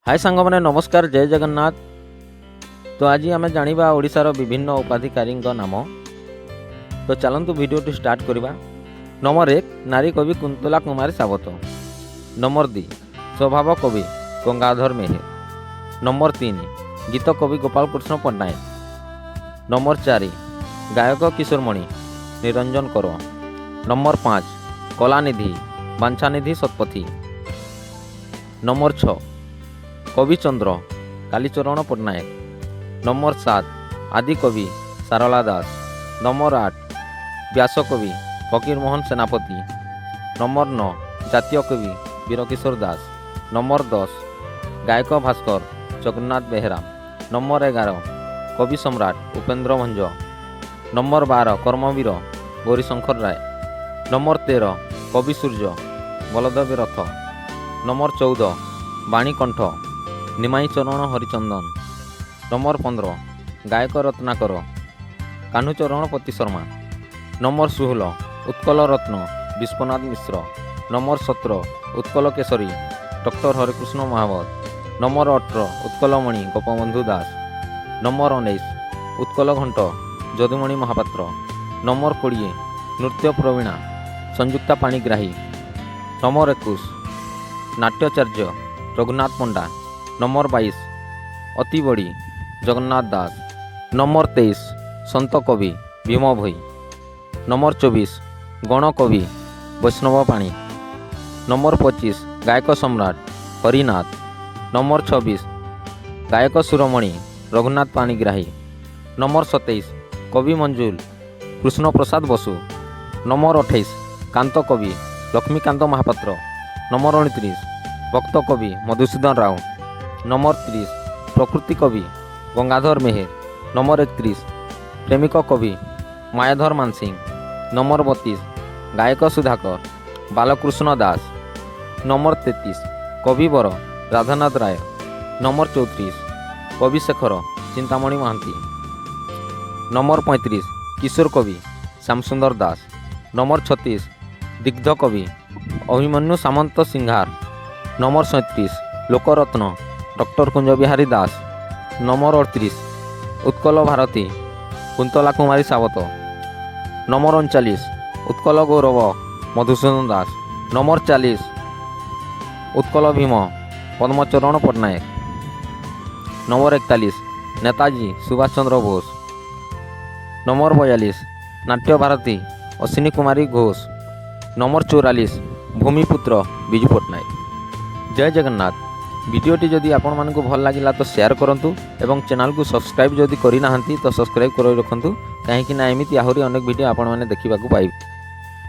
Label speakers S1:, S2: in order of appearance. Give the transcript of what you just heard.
S1: High ସାଙ୍ଗମାନେ, ନମସ୍କାର, ଜୟ ଜଗନ୍ନାଥ। ତ ଆଜି ଆମେ ଜାଣିବା ଓଡ଼ିଶାର ବିଭିନ୍ନ ଉପାଧିକାରୀଙ୍କ ନାମ। ତ ଚାଲନ୍ତୁ, ଭିଡ଼ିଓଟି ଷ୍ଟାର୍ଟ କରିବା। ନମ୍ବର 1, ନାରୀ କବି କୁନ୍ତଲା କୁମାରୀ ସାବତ। ନମ୍ବର 2, ସ୍ୱଭାବ କବି ଗଙ୍ଗାଧର ମେହେର। ନମ୍ବର 3, ଗୀତ କବି ଗୋପାଳକୃଷ୍ଣ ପଟ୍ଟନାୟକ। ନମ୍ବର 4, ଗାୟକ Kishoremani Niranjan Kar. Number 5, Kalanidhi Banchhanidhi Satpathy. Number 6, Kabichandra Kalicharan Pattanayak. Number 7, Adikabi Sarala Das. Number 8, Byasakabi Fakirmohan ସେନାପତି। ନମ୍ବର 9, ଜାତୀୟ କବି ବୀରକିଶୋର ଦାସ। ନମ୍ବର 10, ଗାୟକ Bhaskar Jagannath Behera. Number 11, Kabi Samrat Upendra Bhanja. Number 12, Karmabir Gourishankar Ray. Number 13, Kabi Surjya Baladev Rath. Number 14, Banikantha Nimai Charan Harichandan. Number 15, Gayaka Ratnakar Kahnucharan Pati Sharma. Number 16, Utkal Ratna Biswanath Mishra. Number 17, Utkal Keshari doctor Harekrushna ମହାବତ। Number 18, Utkalmani Gopabandhu Das. Number 19, Utkal Ghanta Jadumani Mahapatra. Number 20, Nritya Prabina Sanjukta Panigrahi. Number 21, Natyacharya Raghunath Panda. Number 22, Atibadi Jagannath Das. Number 23, ସନ୍ତ କବି ଭୀମ ଭୋଇ। ନମ୍ବର 24, ଗଣକବି ବୈଷ୍ଣବ ପାଣି। ନମ୍ବର 25, ଗାୟକ ସମ୍ରାଟ ହରିନାଥ। ନମ୍ବର 26, ଗାୟକ ସୁରମଣି ରଘୁନାଥ ପାଣିଗ୍ରାହୀ। ନମ୍ବର 27, କବି ମଞ୍ଜୁଲ କୃଷ୍ଣପ୍ରସାଦ ବସୁ। ନମ୍ବର 28, କାନ୍ତ କବି ଲକ୍ଷ୍ମୀକାନ୍ତ ମହାପାତ୍ର। ନମ୍ବର 29, ଭକ୍ତ କବି ମଧୁସୂଦନ ରାଓ। ନମ୍ବର 30, ପ୍ରକୃତି କବି ଗଙ୍ଗାଧର ମେହେର। ନମ୍ବର 31, ପ୍ରେମିକ କବି ମାୟାଧର ମାନସିଂହ। ନମ୍ବର 32, ଗାୟକ ସୁଧାକର ବାଲକୃଷ୍ଣ ଦାସ। ନମ୍ବର 33, କବିବର ରାଧାନାଥ ରାୟ। ନମ୍ବର 34, କବିଶେଖର ଚିନ୍ତାମଣି ମହାନ୍ତି। ନମ୍ବର 35, କିଶୋର କବି ଶ୍ୟାମସୁନ୍ଦର ଦାସ। ନମ୍ବର 36, ଦିଗ୍ଧ କବି ଅଭିମନ୍ୟୁ ସାମନ୍ତ ସିଂହାର। ନମ୍ବର 37, ଲୋକରତ୍ନ ଡକ୍ଟର କୁଞ୍ଜବିହାରୀ ଦାସ। ନମ୍ବର 38, ଉତ୍କଳ ଭାରତୀ କୁନ୍ତଲା କୁମାରୀ ସାବତ। ନମ୍ବର 39, ଉତ୍କଳ ଗୌରବ ମଧୁସୂଦନ ଦାସ। ନମ୍ବର 40, ଉତ୍କଳ ଭୀମ ପଦ୍ମଚରଣ ପଟ୍ଟନାୟକ। ନମ୍ବର 41, ନେତାଜୀ ସୁଭାଷ ଚନ୍ଦ୍ର ବୋଷ। ନମ୍ବର 42, ନାଟ୍ୟ ଭାରତୀ ଅଶ୍ୱିନୀ କୁମାରୀ ଘୋଷ। ନମ୍ବର 44, ଭୂମିପୁତ୍ର ବିଜୁ ପଟ୍ଟନାୟକ। ଜୟ ଜଗନ୍ନାଥ। ଭିଡ଼ିଓଟି ଯଦି ଆପଣମାନଙ୍କୁ ଭଲ ଲାଗିଲା ତ ସେୟାର କରନ୍ତୁ ଏବଂ ଚ୍ୟାନେଲକୁ ସବସ୍କ୍ରାଇବ୍ ଯଦି କରିନାହାନ୍ତି ତ ସବସ୍କ୍ରାଇବ୍ କରି ରଖନ୍ତୁ, କାହିଁକି ନା ଏମିତି ଆହୁରି ଅନେକ ଭିଡ଼ିଓ ଆପଣମାନେ ଦେଖିବାକୁ ପାଇବେ।